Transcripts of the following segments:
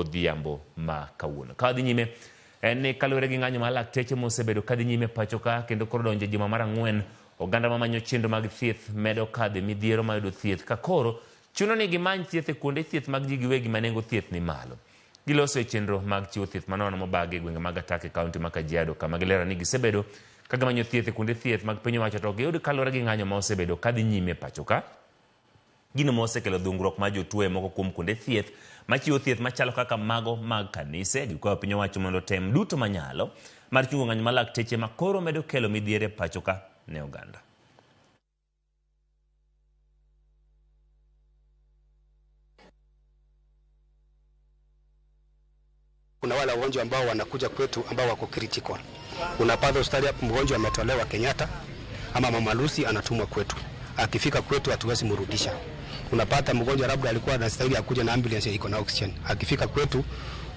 Godhiambo ma kawuono. Ka wadhi nyime en ni kaluwore gi ng'anyo mar lakteche mosebedo kadhi nyime pacho ka kendo koro donjo e juma mar ang'wen, oganda mamanyo chenro mag thieth medo kadho e midhiero mar yudo thieth ka koro chuno ni gimany thieth e kuonde thieth mag ji giwegi ma nengo thieth ni malo. Giloso e chenro mag chiwo thieth manono mobagi e gwenge mag Ataka e kaunti ma Kajiado kama gilero ni gisebedo ka gimanyo thieth e kuonde thieth mag piny owacho to ok giyud kaluwore gi ng'anyo ma osebedo kadhi nyime pacho ka. Gino ma osekelo dhungruok mar jotuo e moko kuom kuonde thieth machiwo thieth machalo kaka mago mag kanise. Gikwayo piny owacho mondo otem duto manyalo mar chungo ng'anyo mar lakteche ma koro medo kelo midhiero e pacho ka ne oganda. Kuna wale wagonjwa ambao wanakuja kwetu ambao wako critical. Unapata hospitali mgonjwa ametolewa Kenyatta ama Mama Lucy anatumwa kwetu. Akifika kwetu hatuwezi mrudisha. Unapata mgonjwa labda alikuwa anastahili akuja na ambulance iko na oxygen. Akifika kwetu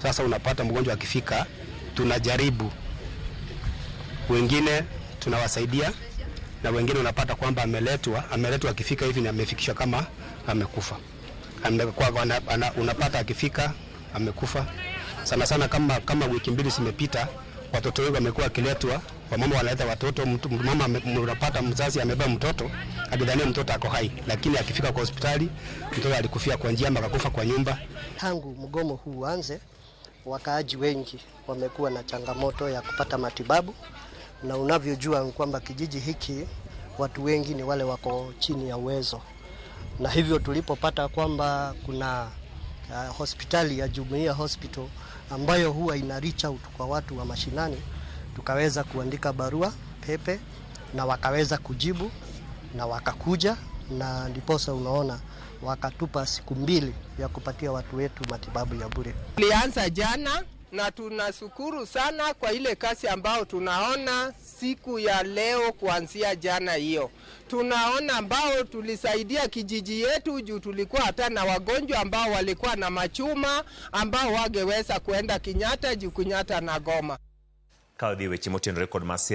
sasa, unapata mgonjwa akifika, tunajaribu wengine tunawasaidia na wengine unapata kwamba ameletwa akifika hivi na amefikishwa kama amekufa. Unapata akifika amekufa. Sana sana kama wiki mbili zimepita, watoto wengi wamekuwa wakiletwa, wamama wanaleta watoto, mtu, mama unapata mzazi amebeba mtoto akidhania mtoto ako hai, lakini akifika kwa hospitali mtoto alikufia kwa njia ama akakufa kwa nyumba. Tangu mgomo huu uanze, wakaaji wengi wamekuwa na changamoto ya kupata matibabu, na unavyojua kwamba kijiji hiki watu wengi ni wale wako chini ya uwezo, na hivyo tulipopata kwamba kuna hospitali ya Jumuiya Hospital ambayo huwa ina reach out kwa watu wa mashinani, tukaweza kuandika barua pepe na wakaweza kujibu na wakakuja, na ndiposa unaona wakatupa siku 2 ya kupatia watu wetu matibabu ya bure. Tulianza jana na tunashukuru sana kwa ile kazi ambao tunaona siku ya leo kuanzia jana hiyo. Tunaona ambao tulisaidia kijiji yetu juu tulikuwa hata na wagonjwa ambao walikuwa na machuma ambao wangeweza kuenda Kenyatta juu Kenyatta na Goma. Ka odhi weche motenore kod masira.